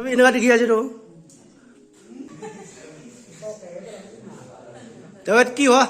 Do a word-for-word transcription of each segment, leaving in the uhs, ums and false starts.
Ina ka dikhi ase toh. Tawet ki hoa?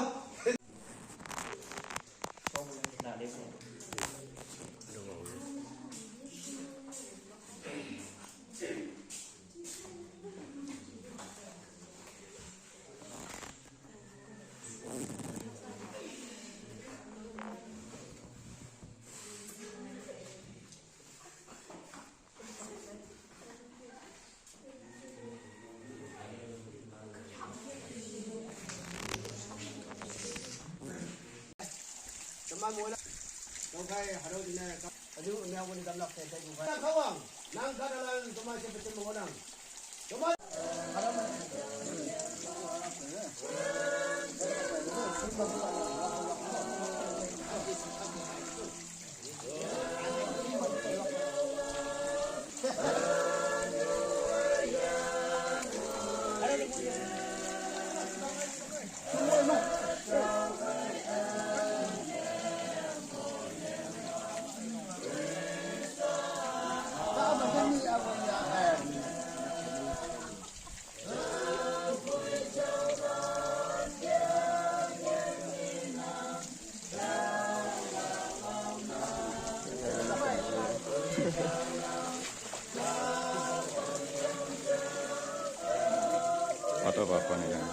Auto apa nih kan?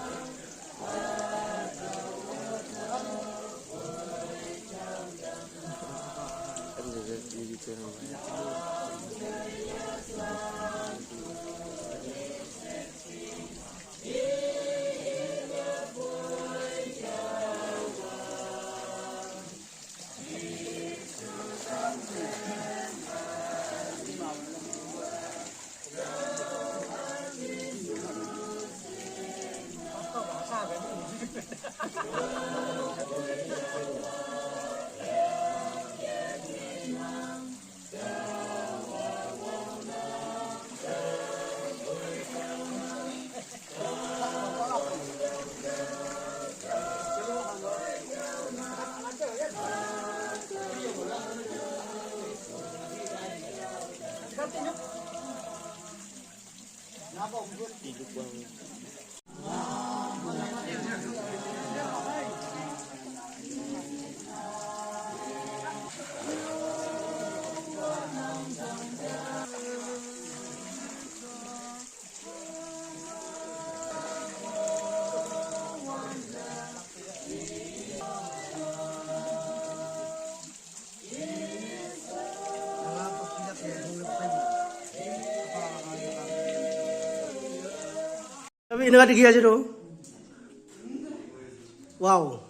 Abi, ina ka dikhi ase toh. Wow.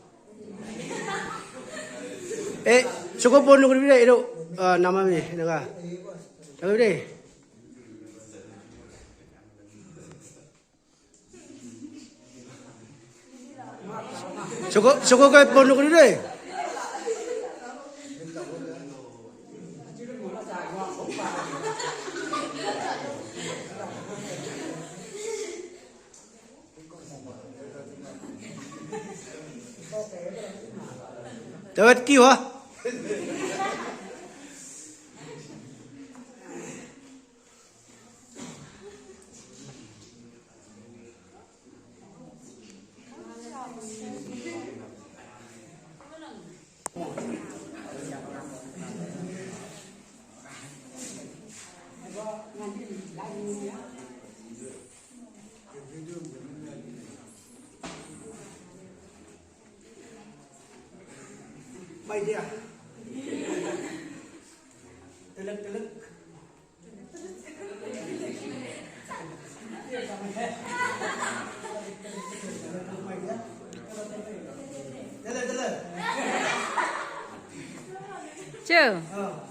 Eh, soko pon nokuribi de, etu, ah, namabi, eneka. Namabi de. Soko, soko kai pon nokuribi de. Tawet ki hoa? My dear. Telek, telek. Telek, telek. Chu. Oh.